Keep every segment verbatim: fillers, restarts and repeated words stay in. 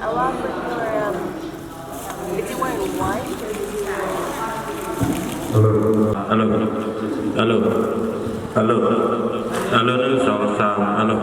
Allow for your, um, if you wear white, ฮัลโหล ฮัลโหล ฮัลโหล ฮัลโหล ฮัลโหล หนึ่ง สอง สาม ฮัลโหล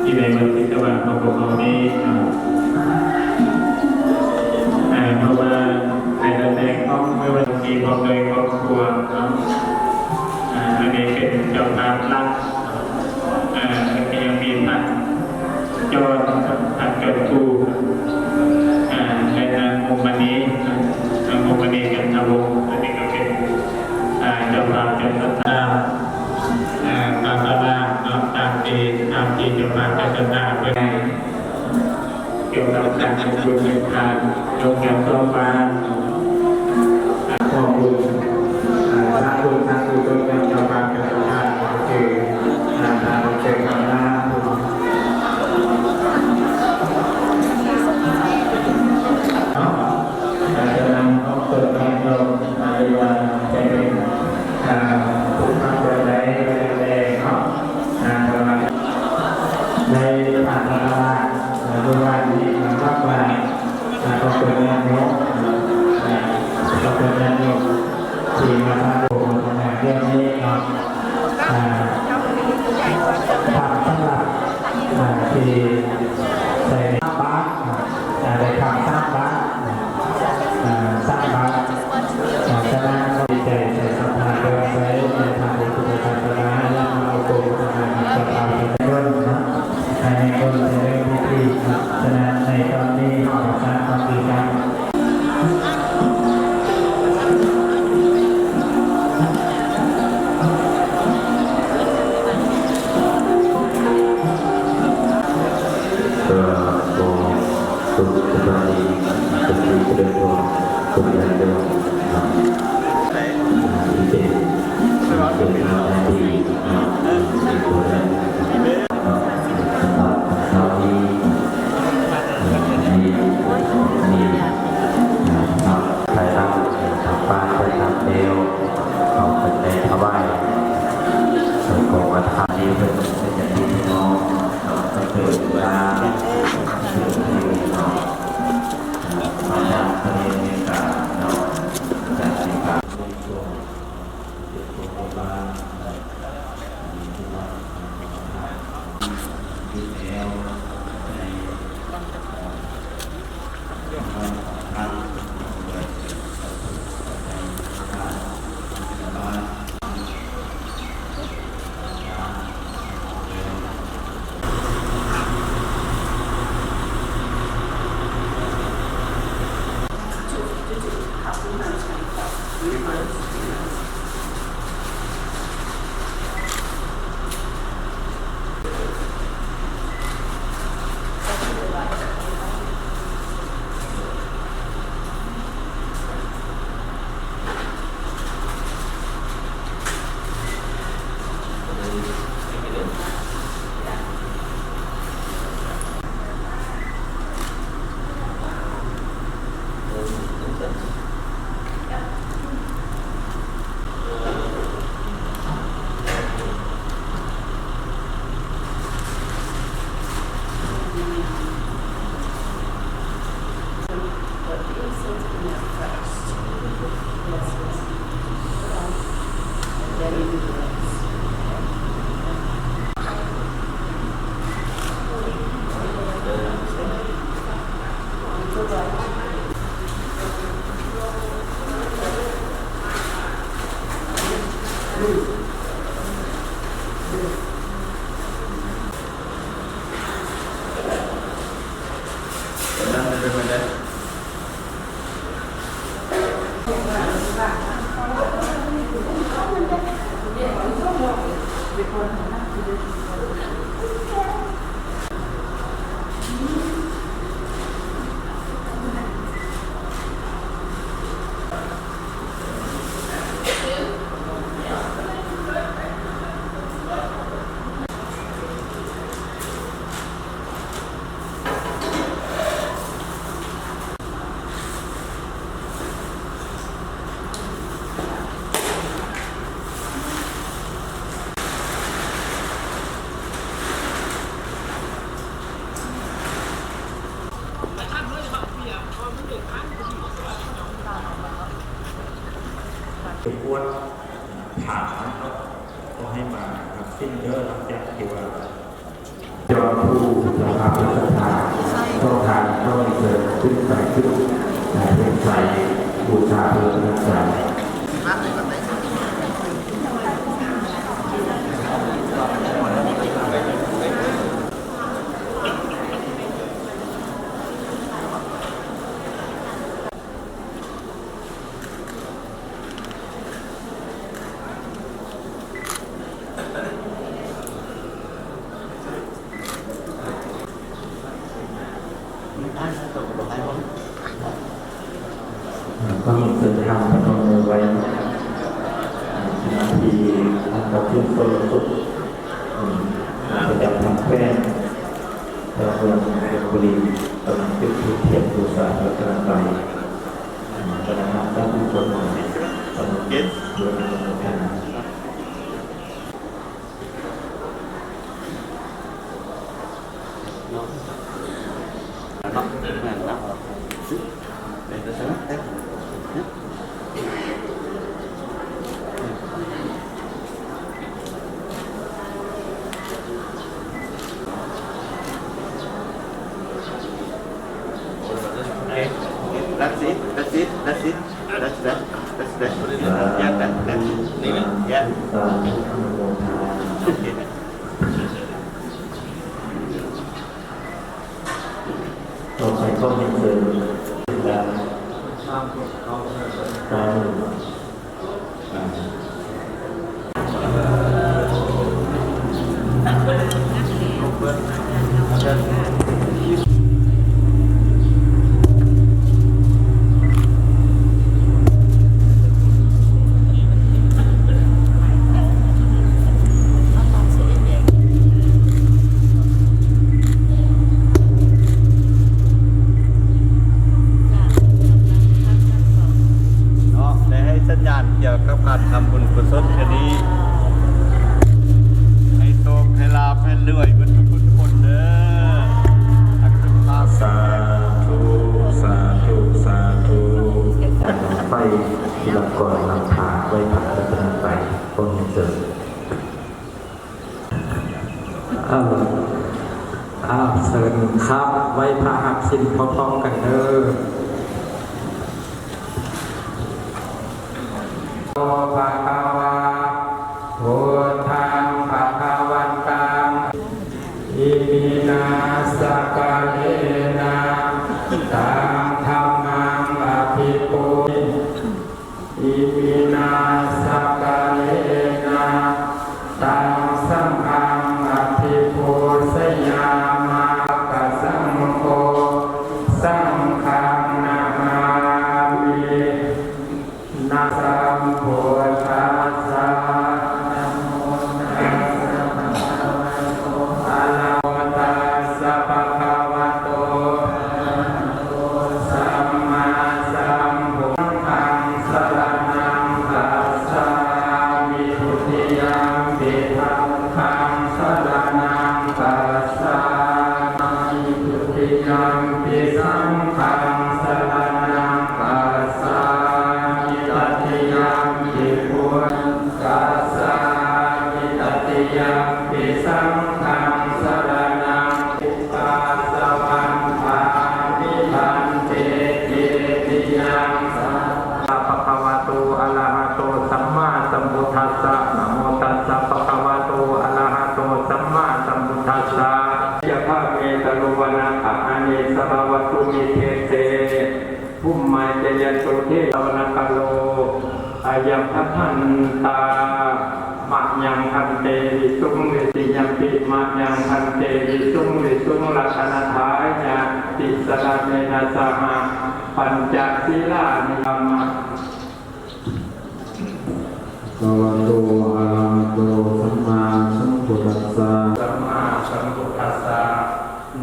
ที่ในวันที่สว่างของพวกเรานี้ เอ่อ เพราะว่าในตำแหน่งของไม่ว่าจะมีพร้อมโดยครอบครัวเนาะ อ่า อันนี้เป็นเจ้าภาพหลัก อ่า แล้วก็ยังมีท่าน จอดครับ ท่านเจ้าครู อ่า และนางมุมมณี นางมุมมณี จันทวงศ์ อันนี้ก็เป็น อ่า เจ้าภาพเจ้าศรัทธา อ่า ตามตารางเนาะ ตามที่ ตามที่เจ้าภาพเจ้าศรัทธาเพื่อให้ เกี่ยวกับการทำบุญเดินทาง โรงแรมทั่วฟ้า ขอบคุณ อ่า สาธุ สาธุ ต้นเจ้าภาพเจ้าศรัทธา ก็คือ อ่า ทางเจ้าภาพ เนาะ อาจจะนำของตนไปลง อ่า หรือว่าจะเป็น อ่า ผู้ทำบุญใดก็แล้วแต่เนาะ อ่า แต่ว่าในทางพระราช อ่า เมื่อวานนี้นะครับว่า อ่า ก็เป็นญาติโยม อ่า ก็เป็นญาติโยมที่มาทำบุญในเรื่องนี้เนาะ อ่า ทำสำหรับ อ่า ที่ใส่บาตร อ่า ได้ทำสร้างบาตร อ่า สร้างบาตร อ่า ฉะนั้นก็ดีใจใส่ศรัทธาเดินใส่ในทางพระพุทธศาสนา และมาเอาตัวศรัทธาศรัทธาเป็นต้นนะ ภายในคนจะเริ่มพิธีนะ ฉะนั้นในตอนนี้ขอสร้างความดีครับ ก็ขอสุขสวัสดี สวัสดีเจริญพร สุขเจริญพรครับ ที่เป็น เป็นหน้าที่ครับ เป็นตัวแทนครับ เท่าที่มี มีครับ ใครรับทำบ้านไปทำเดียว เอาเป็นในถวาย ของมาทานนี้เป็น เป็นญาติพี่น้อง ก็เกิดมา เกิดที่เนาะ มาจากประเทศอเมริกาเนาะ จาก กวนผ่านนะครับ ก็ให้มาทั้งสิ้นเด้อ หลังจากที่ว่า จอมผู้สถาปนิกศรัทธา ต้องทานต้องเชิญขึ้นไปขึ้น อ่า เทียนใสบูชาพระรัตนตรัย ก็มีเชิญทางพนมมือไว้ อ่า ที่ท่านพระครูโสรสุข อืม ประจำทางแขวง พระเมืองชลบุรี กำลังจุดธูปเทียนบูชาพระรัตนตรัย อืม คณะท่านผู้ชม กำลังจุดธูปบูชา That's it, that's it, that's it. That's, that's, that's, that's, yeah, that, that, yeah. สาธุ อนุโมทนา โอเค ต่อไปก็เรียนเชิญ สาธุ เนาะ ได้ให้สัญญาณเกี่ยวกับการทำบุญกุศลคดี ให้โชคให้ลาภให้รวยเบิดทุกผู้ทุกคนเด้อ สาธุ สาธุ สาธุ ไปทีละก่อนนำพาไหว้พระรัตนตรัย ก็เรียนเชิญ เอ่อ อ้าว เชิญครับ ไหว้พระหักศีลพร้อมๆกันเด้อ โต ภะคะวา พุทธัง ภะคะวันตัง อิมินา สะกะเรนะ ตัง ธัมมัง อะภิปู Iminā sakkārena taṃ saṅghaṃ abhipūjayāma. Ka saṅgho, สังฆัง namāmi. Na sambuddhassa. Namo tassa bhagavato arahato. Tassa bhagavato arahato sammāsambuddhassa. Saṅghaṃ saraṇaṃ gacchāmi. Dutiyampi buddhaṃ saraṇaṃ gacchāmi. Dutiyampi saṅghaṃ saraṇaṃ gacchāmi. Tatiyampi buddhaṃ gacchāmi. Tatiyampi saṅghaṃ saraṇaṃ gacchāmi. Bhante. Tetiyaṃ. Bhagavato arahato sammāsambuddhassa. Namo tassa bhagavato arahato sammāsambuddhassa. Yathā me taruvanagahane sarovato me khette. Bhummā cāyantu devā. Namakāro ayambhadantā. Mayaṃ bhante visuṃ vi-, dutiyampi mayaṃ bhante visuṃ visuṃ rakkhaṇatthāya tisaraṇena saha pañca sīlāni yāma. Bhagavato arahato sammāsambuddhassa. Sammāsambuddhassa.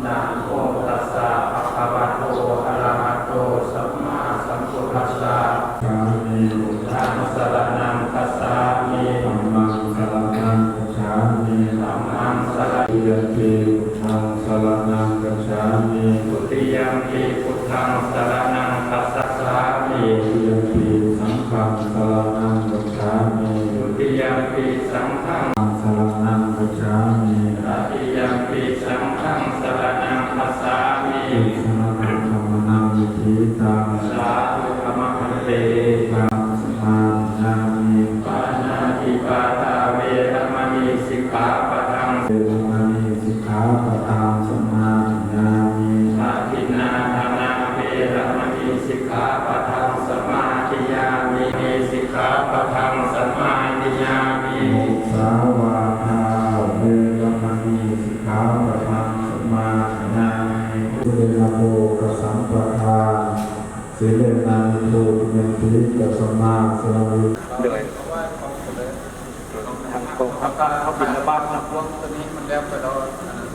Namo tassa bhagavato arahato sammāsambuddhassa. Gacchāmi. Buddhaṃ saraṇaṃ gacchāmi. Dhammaṃ saraṇaṃ gacchāmi. Dhammaṃ saraṇaṃ. Dutiyampi buddhaṃ saraṇaṃ gacchāmi. Dutiyampi buddhaṃ saraṇaṃ gacchāmi. Dutiyampi saṅghaṃ saraṇaṃ gacchāmi. Saraṇagamanaṃ niṭṭhitaṃ. Sādhu, khamatha bhante. Taṃ samādiyāmi. Pāṇātipātā veramaṇī sikkhāpadaṃ. Veramaṇī sikkhāpadaṃ samādiyāmi. Adinnādānā veramaṇī sikkhāpadaṃ samādiyāmi. Sikkhāpadaṃ samādiyāmi. Musāvādā veramaṇī sikkhāpadaṃ samādiyāmi. Sīlena bhogasampadā, sīlena nibbutiṃ yanti, tasmā sīlaṃ vi- ด้วย ทางกอง ทำการเข้าบิณฑบาตนะ พวกตัวนี้มันแล้วไปแล้ว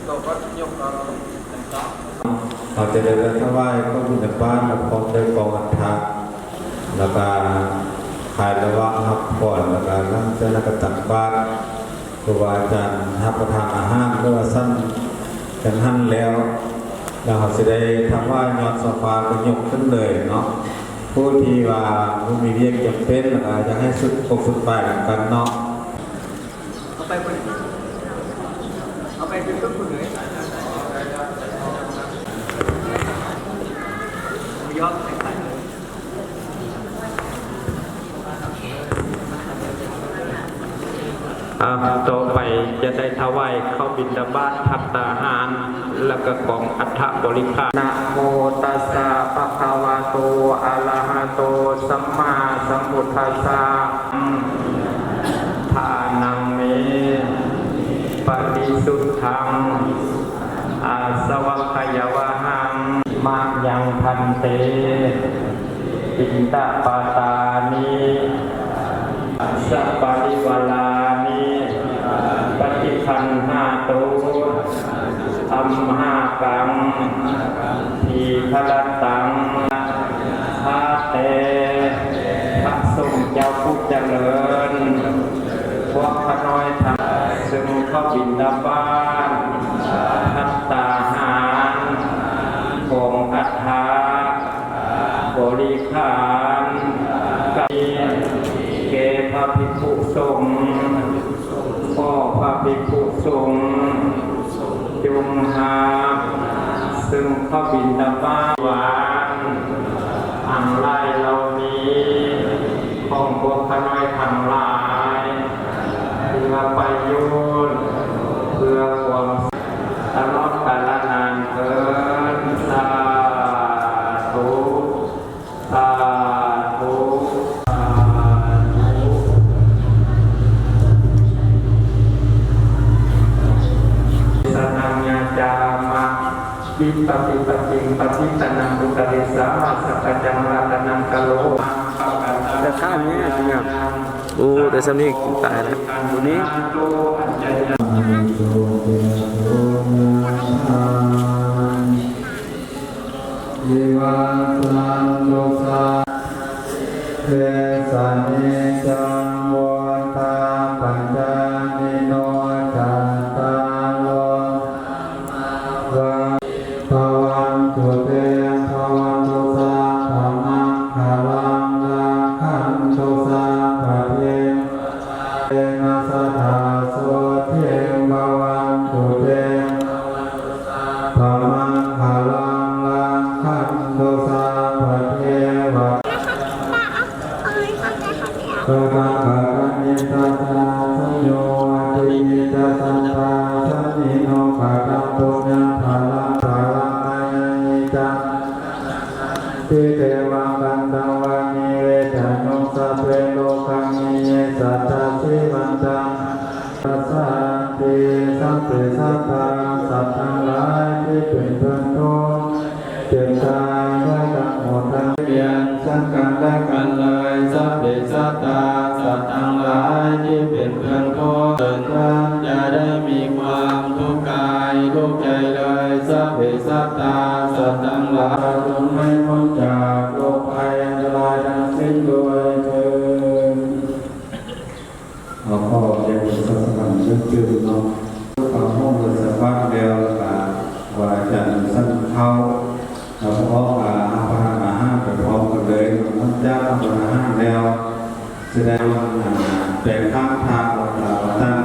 ตัวก็ยกเอา เราจะได้ถวายข้าวบิณฑบาต แล้วพร้อมด้วยกองอัฐะ แล้วก็ขายระหว่างรับพร แล้วก็หลังจากนั้นก็ตักบาตร ครูบาอาจารย์รับประทานอาหาร หรือว่าฉันจังหันแล้ว แล้วเขาสิได้ถวายยอดซาฟ้าก็ยกขึ้นเลยเนาะ ผู้ที่ว่าบ่มีเวียกจำเป็น แล้วก็อยากให้สุดอกสุดปายกันเนาะ เอาไปคนเดียว เอาไปเป็นเครื่องมือเลย เอายอดใส่ไปเลย อ่า ต่อไปจะได้ถวายข้าวบิณฑบาต ภัตตาหาร แล้วก็ของอัฐบริขาร Namo tassa bhagavato arahato sammāsambuddhassa. Dānaṃ me parisuddhaṃ āsavakkhayāvahaṃ. Mayaṃ bhante piṇḍapātāni saparivārāni paṭiggaṇhātu amhākaṃ dīgharattaṃ. ข้าแต่พระสงฆ์เจ้าผู้เจริญ พวกข้าน้อยทั้งหลาย ซึ่งข้าวบิณฑบาต ภัตตาหาร ของอัฐบริขาร แก่พระภิกษุสงฆ์ ขอพระภิกษุสงฆ์ จงหาบซึ่งข้าวบิณฑบาตหวาน อันไร้เหล่านี้ ของพวกข้าน้อยทั้งหลาย เพื่อประโยชน์ เพื่อความ ตลอดกาลนานเทอญ สาธุ สาธุ สาธุ Desanāya cāma vippaṭipaṭṭhiṃ, paṭiggaṇhātu karissaṃ, sakkaccaṃ vata naṃ karoma. จะข้ามเนี่ยจริงอ่ะ โอ้ แต่สำนีตายแล้ว ตัวนี้ Ivassantu sabbe sabbītiyo vivajjantu, sabbarogo vinassatu, sabbabuddhānubhāvena sabbasampadā siddhiyā. Bhavatu te, bhavatu sabbamaṅgalaṃ, rakkhantu sabbadevatā, sadā sotthī bhavantu te. Bhavatu sabbamaṅgalaṃ, rakkhantu sabbadevatā, kataṃ pakataṃ icchasi ca sabbāñño, atthi icca sabbadassinino, kataṃ puññaphalaṃ pāpakaṃ icchasi ca ṭhānaṃ, saṅghaṃ nanti devaṃ katavāmi, vejaññū sabbe rogā vinassatu, sabbā jīvajjhānā santi. Sabbe sattā สัตว์ทั้งหลายที่เป็นเพื่อนทุกข์ เจ็บตายด้วยกันหมดทั้ง เบียดเบียนซึ่งกันและกันเลย Sabbe sattā สัตว์ทั้งหลายที่เป็นเพื่อนทุกข์ เกิดขึ้นจะได้มีความทุกข์กายทุกข์ใจเลย Sabbe sattā สัตว์ทั้งหลาย จงให้พ้นจากโรคภัยอันตรายทั้งสิ้นด้วยเทอญ เอาข้อเรียนศาสนาเรื่องจืดเนาะ ฟังห้องเรียนสะบัดแล้วก็ว่าอาจารย์สั่งเข้า แล้วพอก็รับประทานอาหารไปพร้อมกันเลย หลังจากรับประทานอาหารแล้ว แสดงว่า อ่า แปลงข้างทางแล้วก็ตั้ง